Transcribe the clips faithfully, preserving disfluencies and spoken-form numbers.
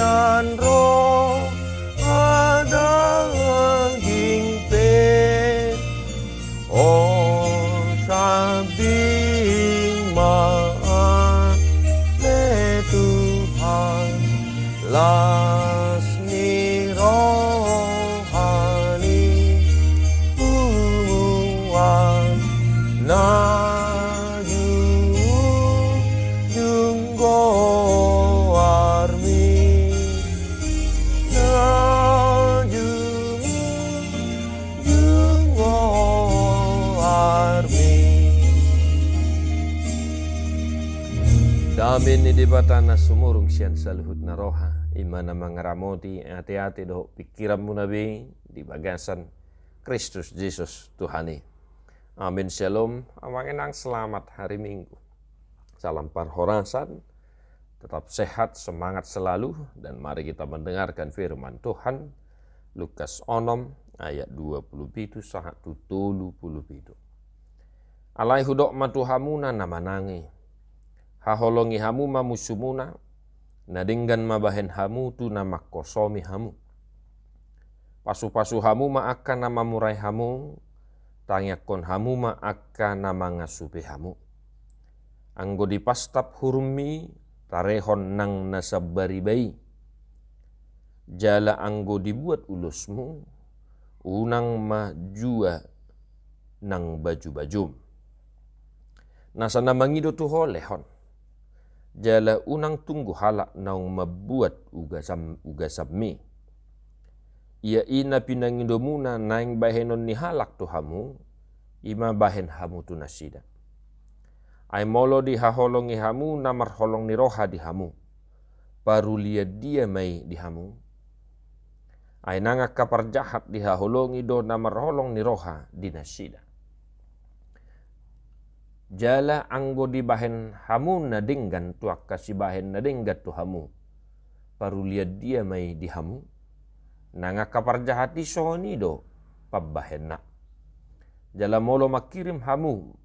An roha daging pe, o sambing ma ale Tuhan, las ni roha ni punguan na junjung goarmi. Na junjung goarmi. Dame ni Debata na sumurung sian saluhutna roha, i ma na mangaramoti ateate dohot pingkiranmuna be di bagasan Kristus Jesus Tuhan i. Amin. Syalom, amang inang, selamat hari Minggu. Salam parhorasan, tetap sehat, semangat selalu, dan mari kita mendengarkan firman Tuhan, Lukas onom ayat dua puluh pitu sahat tu tolu puluh pitu. Alai hudok ma tu hamuna na manang i, haholongi hamu ma musumuna, na denggan ma bahen hamu tu na mangkosomi hamu. Pasupasu hamu ma angka na mamurai hamu, tangiangkon hamu ma angka na mangasupe hamu. Anggo dipastap hurummi, tarehon nang na sambariba i. Jala anggo dibuat ulosmu, unang ma jua nang bajubajum. Nasa na mangido tu ho lehon. Jala unang tunggu halak naung mambuat ugasam-, ugasammi. Ia i na pinangidomuna naeng bahenon ni halak tu hamu, i ma bahen hamu tu nasida. Ai molo dihaholongi hamu na marholong ni roha di hamu, parulian dia ma i di hamu? Ai nang angka parjahat dihaholongi do na marholong ni roha di nasida. Jala anggo dibahen hamu na denggan tu angka sibahen na denggan tu hamu, parulian dia ma i di hamu? Nang angka parjahat i songon i do pambahenna. Jala molo mangkirim hamu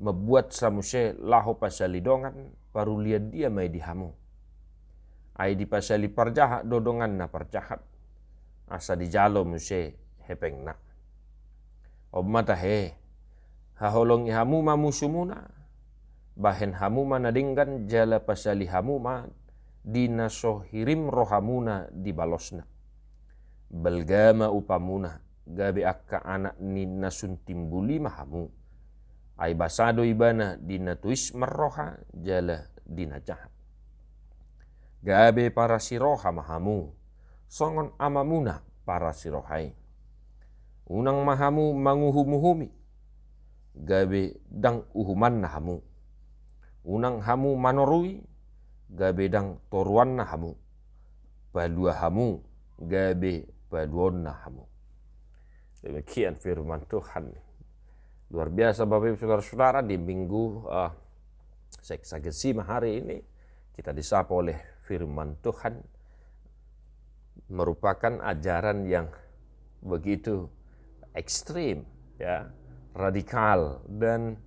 mambuatsa muse laho pasali dongan, parulian dia ma i di hamu? Ai dipasali parjahat do donganna parjahat, asa dijalo muse hepengna. On ma tahe, haholongi hamu ma musumuna, bahen hamu ma na denggan jala pasali hamu ma di na so hirim rohamuna di balosna. Balga ma upamuna, gabe angka anak ni na sun timbul i ma hamu. Ai basa do ibana di na tois marroha jala di na jahat. Gabe parasiroha ma hamu, songon amamuna parasiroha i. Unang ma hamu manguhumuhumi, gabe ndang uhumanna hamu. Unang hamu manorui, gabe ndang toruanna hamu. Palua hamu, gabe paluaonna hamu. Demikian firman Tuhan. Luar biasa, Bapak Ibu Saudara-saudara, di Minggu, eh, Sexagesima hari ini kita disapa oleh firman Tuhan, merupakan ajaran yang begitu ekstrim, ya, radikal, dan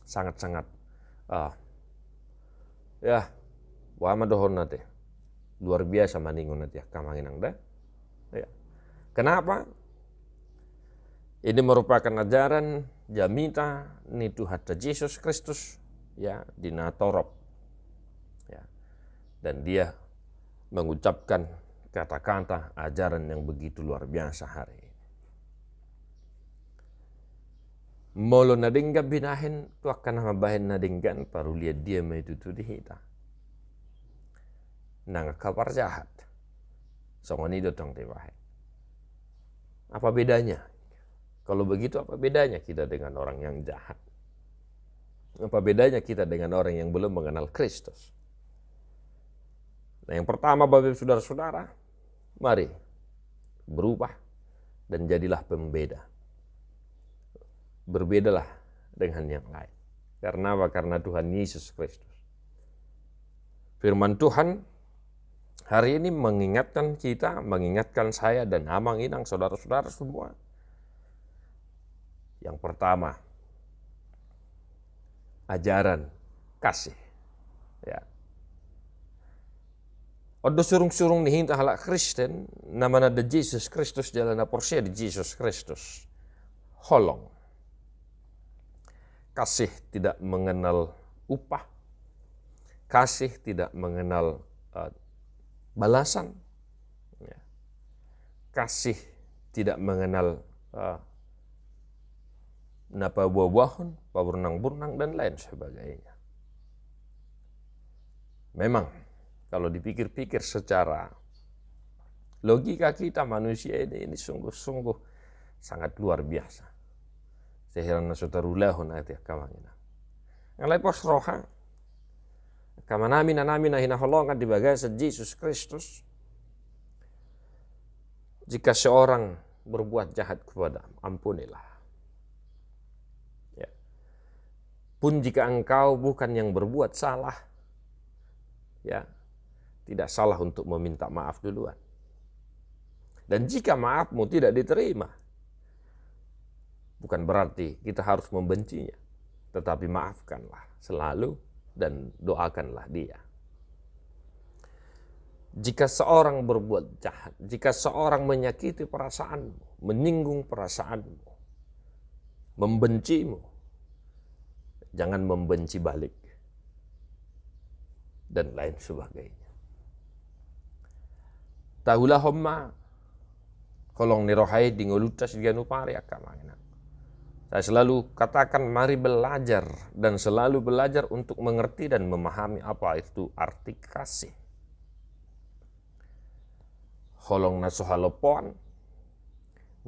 sangat-sangat, eh, ya, boha ma dohononta, luar biasa ma ninna i, angka amang inang da. Ya. Kenapa? Ini merupakan ajaran jamita ni Tuhanta Jesus Kristus, ya, di na torop. Ya. Dan dia mengucapkan kata-kata ajaran yang begitu luar biasa hari ini. Molo na denggan binahen tu angka na mambahen na denggan, parulian dia ma i tutu di hita? Nang angka parjahat, songon i do tong dibahen. Apa bedanya? Kalau begitu, apa bedanya kita dengan orang yang jahat? Apa bedanya kita dengan orang yang belum mengenal Kristus? Nah, yang pertama, Bapak Ibu Saudara-saudara, mari berubah dan jadilah pembeda. Berbedalah dengan yang lain. Karena apa? Karena Tuhan Yesus Kristus. Firman Tuhan hari ini mengingatkan kita, mengingatkan saya dan amang inang, saudara-saudara semua. Yang pertama, ajaran kasih. Ya. On do surung-surung ni hita halak Kristen na mananda Jesus Kristus jala na porsea di Jesus Kristus. Holong. Kasih tidak mengenal upah. Kasih tidak mengenal, eh, balasan. Ya. Kasih tidak mengenal, eh, na paboa-boahon, paburnang-burnang, dan lain sebagainya. Memang, kalau dipikir-pikir secara logika kita manusia ini, ini sungguh-sungguh sangat luar biasa. Sehingga na so tarulahon ate angka amang inang. Alai pos roha, angka amanami, inanami na hinaholongan di bagasan Jesus Kristus. Jika seorang berbuat jahat kepadamu, ampunilah. Ya. Pun jika engkau bukan yang berbuat salah, ya, tidak salah untuk meminta maaf duluan. Dan jika maafmu tidak diterima, bukan berarti kita harus membencinya, tetapi maafkanlah selalu dan doakanlah dia. Jika seorang berbuat jahat, jika seorang menyakiti perasaanmu, menyinggung perasaanmu, membencimu, jangan membenci balik, dan lain sebagainya. Taulahon ma holong ni roha i di ngolunta siganup ari, angka amang inang. Saya selalu katakan, mari belajar dan selalu belajar untuk mengerti dan memahami apa itu arti kasih. Holong na so halompoan,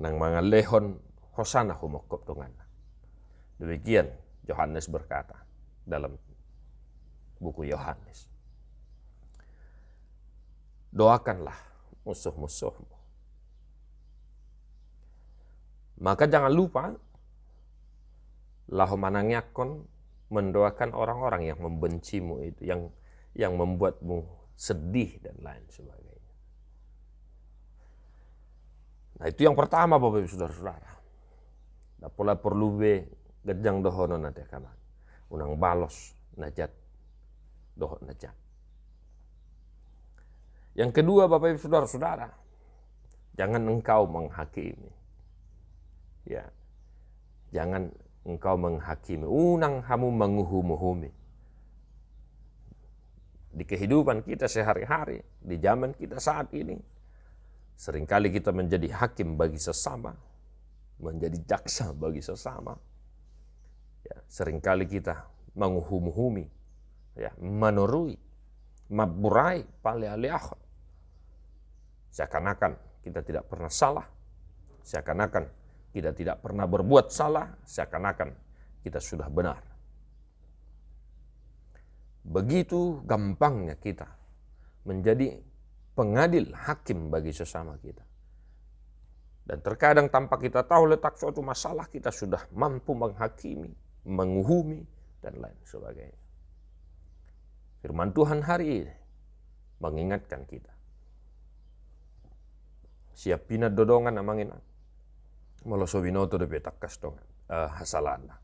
nang mangalehon hosana humongkop donganna. Demikian Yohanes berkata dalam buku Yohanes. Doakanlah musuh-musuhmu. Maka jangan lupa laho manangiangkon, mendoakan orang-orang yang membencimu itu, yang, yang membuatmu sedih dan lain sebagainya. Nah, itu yang pertama, Bapak Ibu Saudara-saudara. Ndang pola porlu be ganjang dohonon ate angka amang. Unang balos na jat dohot na jat. Yang kedua, Bapak Ibu Saudara-saudara, jangan engkau menghakimi. Ya. Jangan engkau menghakimi. Unang hamu manguhum-uhumi. Di kehidupan kita sehari-hari, di zaman kita saat ini, seringkali kita menjadi hakim bagi sesama, menjadi jaksa bagi sesama. Ya, seringkali kita manguhum-uhumi, ya, manorui, mamburai, palealeahon. Seakan-akan kita tidak pernah salah, seakan-akan kita tidak pernah berbuat salah, seakan-akan kita sudah benar. Begitu gampangnya kita menjadi pengadil, hakim bagi sesama kita. Dan terkadang tanpa kita tahu letak suatu masalah, kita sudah mampu menghakimi, menguhumi, dan lain sebagainya. Firman Tuhan hari ini mengingatkan kita. Siap pinat do dongan, amang inang, molo so binoto dope tangkas dongan, eh, hasalaanna.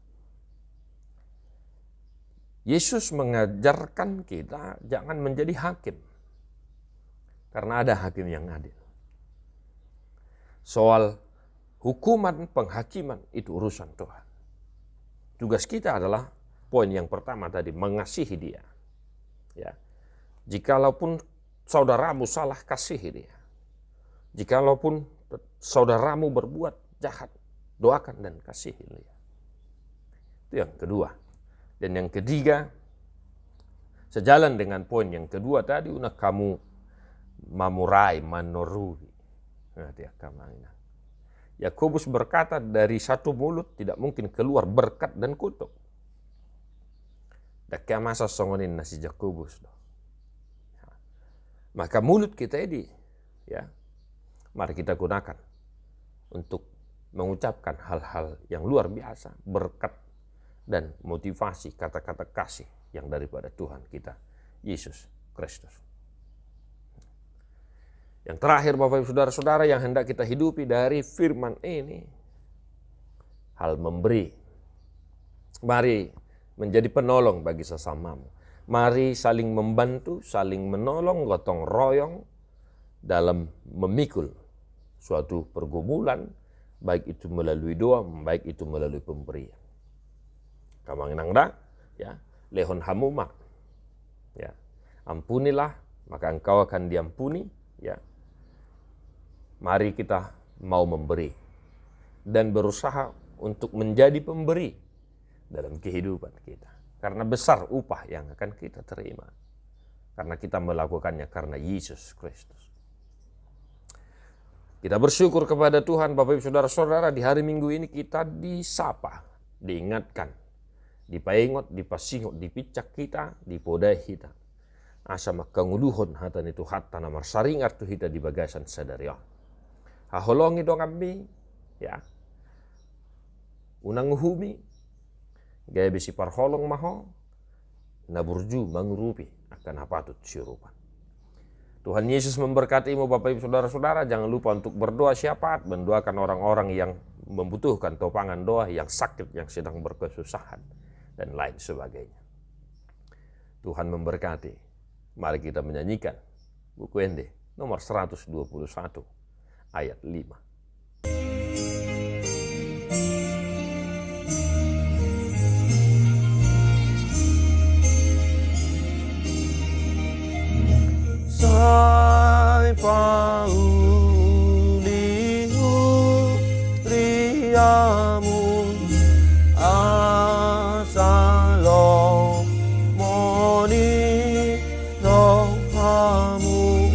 Yesus mengajarkan kita jangan menjadi hakim. Karena ada hakim yang adil. Soal hukuman, penghakiman, itu urusan Tuhan. Tugas kita adalah poin yang pertama tadi, mengasihi dia. Ya. Jikalaupun saudaramu salah, kasihi dia. Jikalaupun saudaramu berbuat jahat, doakan dan kasihi dia. Itu yang kedua. Dan yang ketiga, sejalan dengan poin yang kedua tadi, unang hamu mamurai, manorui. Nah, dia kamangina. Yakobus berkata, dari satu mulut tidak mungkin keluar berkat dan kutuk. Ndang hea masa songon i na si Jakobus do. Maka mulut kita ini, ya, mari kita gunakan untuk mengucapkan hal-hal yang luar biasa, berkat dan motivasi, kata-kata kasih yang daripada Tuhan kita, Yesus Kristus. Yang terakhir, Bapak Ibu Saudara-saudara, yang hendak kita hidupi dari firman ini, hal memberi. Mari menjadi penolong bagi sesamamu. Mari saling membantu, saling menolong, gotong royong dalam memikul suatu pergumulan, baik itu melalui doa, baik itu melalui pemberian. Amang inang da, ya, lehon hamu ma, ya, ampunilah, maka engkau akan diampuni, ya. Mari kita mau memberi dan berusaha untuk menjadi pemberi dalam kehidupan kita. Karena besar upah yang akan kita terima. Karena kita melakukannya karena Yesus Kristus. Kita bersyukur kepada Tuhan, Bapak Ibu Saudara-saudara, di hari Minggu ini kita disapa, diingatkan, dipaingot, dipasingot, dipinsang hita, dipodai hita. Asa mangkangoluhon hata ni Tuhanta na marsaringar tu hita di bagasan sadari on. Haholongi donganmi, ya. Unang uhumi, gabe siparholong ma ho, na burju mangurupi angka na patut siurupan. Tuhan Yesus memberkatimu, Bapak Ibu Saudara-saudara. Jangan lupa untuk berdoa syafaat, mendoakan orang-orang yang membutuhkan topangan doa, yang sakit, yang sedang berkesusahan, dan lain sebagainya. Tuhan memberkati. Mari kita menyanyikan Buku Ende nomor seratus dua puluh satu, ayat lima. Sai pauli huriamu, asa lomo ni rohamu,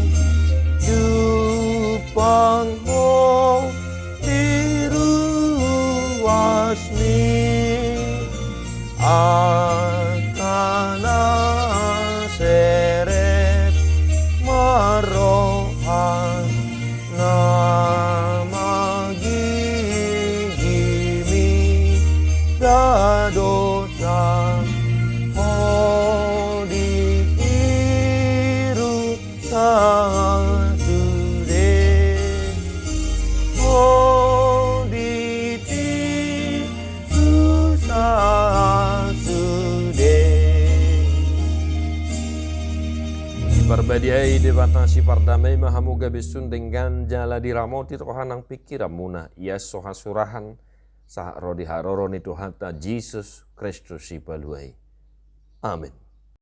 jumpang ho di ruas ni angka na serep marroha, na manggigimi da dosa ho di tiru sasude, ho di tiru sasude. Siparbadiai Debata sipardamei ma hamu gabe sun denggan jala diramoti roha nang pingkiranmuna, ias so hasurahan sahat ro di haroro ni Tuhanta Jesus Kristus Sipalua i. Amen.